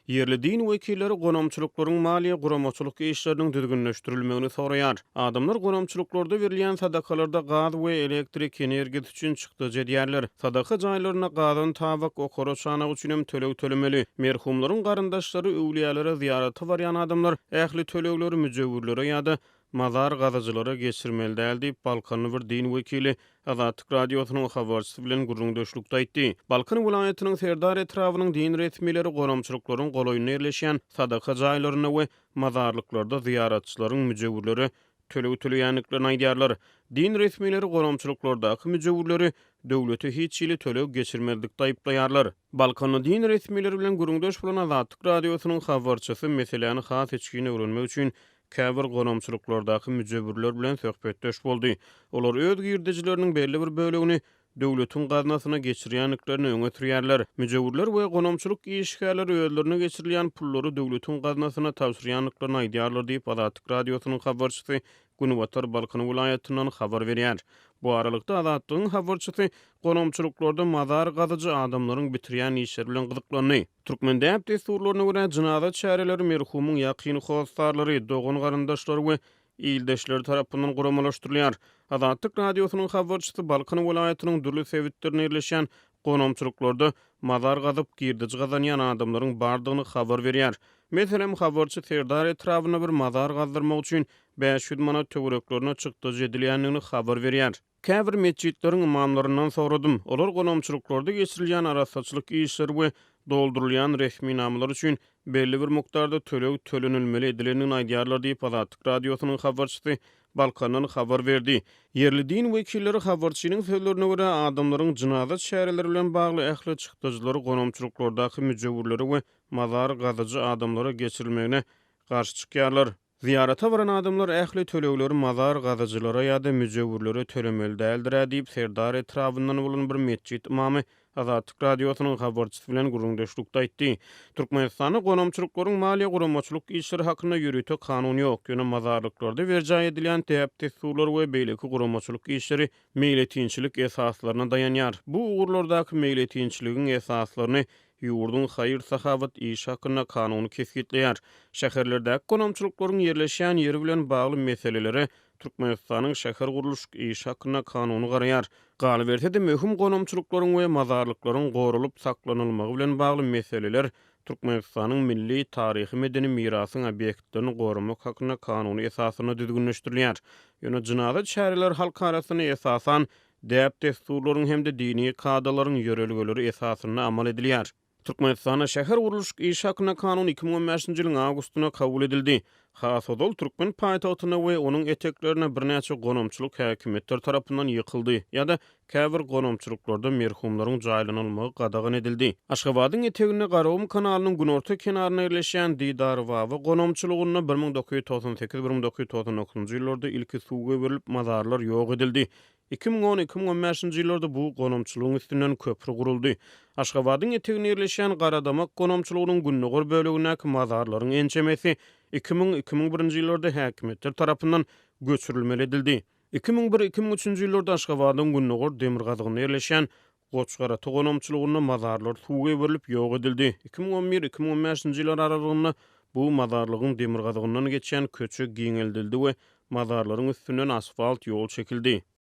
Ýerli din wekilleri gonamçylyklaryň maliýe-guramaçylyk işleriniň düzgünleşdirilmegini soraýar. Adamlar gonamçylyklarda berilýän sadakalarda gaz we elektrik energiýasy üçin çykdajy edýärler. Sadaka jaýlarynda gazan tabak, okara çanak üçinem töleg tölemeli. Merhumlaryň garyndaşlary, öwlüýälere zyýarata barýan adamlar ähli tölegleri müjewürlere ýa-da mazar gazyjylara geçirmeli däl diýip, balkanly bir din wekili Azatlyk Radiosynyň habarçysy bilen gürrüňdeşlikde aýtdy. Balkan welaýatynyň Serdar etrabynyň din resmileri gonamçylyklaryň golaýynda ýerleşýän sadaka jaýlarynda we mazarlyklarda zyýaratçylaryň müjewürlere töleg töleýändiklerini aýdýarlar. Din resmileri gonamçylyklardaky müjewürleri döwlete hiç hili töleg geçirmezlikde aýyplaýarlar. Balkanda din resmileri bilen gürrüňdeş bolan Azatlyk Radiosynyň habarçysy meseläni has içgin öwrenmek üçin käbir gonamçylyklardaky müjewürler bilen söhbetdeş boldy. Olar öz girdejileriniň belli bir bölegini döwletiň gaznasyna geçirýändiklerini öňe sürýärler. Müjewürler we gonamçylyk işgärleri özlerine geçirilýän pullary döwletiň gaznasyna tabşyrýandyklaryny aýdýarlar diýip, Azatlyk Radiosynyň habarçysy Günbatar Balkan welaýatyndan habar berýär. Bu aralykda, Azatlygyň habarçysy gonamçylyklarda mazar gazyjy adamlaryň bitirýän işleri bilen gyzyklandy. Türkmen däp-dessurlaryna görä, jynaza çäreleri merhumyň ýakyn hossarlary, dogan-garyndaşlary we ildeşleri tarapyndan guramalaşdyrylýar. Azatlyk Radiosynyň habarçysy Balkan welaýatynyň dürli sebitlerinde ýerleşýän gonamçylyklarda mazar gazyp, girdeji gazanýan adamlaryň bardygyny habar berýär. Meselem, habarçy Serdar etrabynda bir mazar gazdyrmak üçin 500 manat töwereklerine çykdajy edilýändigini habar berýär. Käbir metjitleriň ymamlaryndan soradym. Olar gonamçylyklarda geçirilýän arassaçylyk işleri we doldurylýan resminamalar üçin belli bir mukdarda töleg tölenilmeli edilendigini aýdýarlar diýip, Azatlyk Radiosynyň habarçysy Balkandan habar berdi. Ýerli din wekilleri habarçynyň sözlerine görä, adamlaryň jynaza çäreleri bilen bagly ähli çykdajylary gonamçylyklardaky müjewürlere we mazar gazyjy adamlara geçirilmegine garşy çykýarlar. Zyýarata baran adamlar ähli tölegleri mazar gazyjylara ýa-da müjewürlere tölemeli däldir-ä diýip, Serdar etrabyndan bolan bir metjit ymamy Azatlyk Radiosynyň habarçysy bilen gürrüňdeşlikde aýtdy. Türkmenistanda gonamçylyklaryň maliýe-guramaçylyk işleri hakynda ýörite kanun ýok, ýöne mazarlyklarda berjaý edilýän däp-dessurlar we beýleki guramaçylyk işleri meýletinçilik esaslaryna daýanýar. Bu ugurlardaky meýletinçiligiň esaslaryny Ýurduň haýyr-sahawat işi hakynda kanuny kesgitleýär. Şäherlerdäki gonamçylyklaryň ýerleşýän ýeri bilen bagly meselelere Türkmenistanyň şähergurluşyk işi hakynda kanuny garaýar. Galyberse-de, möhüm gonamçylyklaryň we mazarlyklaryň goralyp saklanylmagy bilen bagly meseleler Türkmenistanyň milli taryhy-medeni mirasyň obýektlerini goramak hakynda kanuny esasynda düzgünleşdirilýär. Ýöne jynaza çäreleri halk arasynda esasan däp-dessurlaryň hem-de dini kadalaryň ýörelgeleri esasynda amal edilýär. Türkmenistanda şähergurluşyk işi hakynda kanun 2015-nji ýylyň awgustynda kabul edildi. Has ozal türkmen paýtagtynda we onuň eteklerinde birnäçe gonamçylyk häkimiýetler tarapyndan ýykyldy ýa-da käbir gonamçylyklarda merhumlaryň jaýlanylmagy gadagan edildi. Aşgabadyň eteginde Garagum kanalynyň günorta kenarynda ýerleşýän Didarbaba gonamçylygynda 1998, 1999-njy ýyllarda ilki suw goýberilip, mazarlar ýok edildi. 2010, 2015-nji ýyllarda bu gonamçylygyň üstünden köpri guruldy. Aşgabadyň eteginde ýerleşýän Garadamak gonamçylygynyň gündogar bölegindäki mazarlaryň ençemesi 2000, 2001-nji ýyllarda häkimiýetler tarapyndan göçürilmeli edildi. 2001, 2003-nji ýyllarda Aşgabadyň gündogar demirgazygynda ýerleşýän Goçgarata gonamçylygynda mazarlar suw goýberilip ýok edildi. 2011, 2015-nji ýyllar aralygynda bu mazarlygyň demirgazygyndan geçýän köçe giňeldildi we mazarlaryň üstünden asfalt ýol çekildi.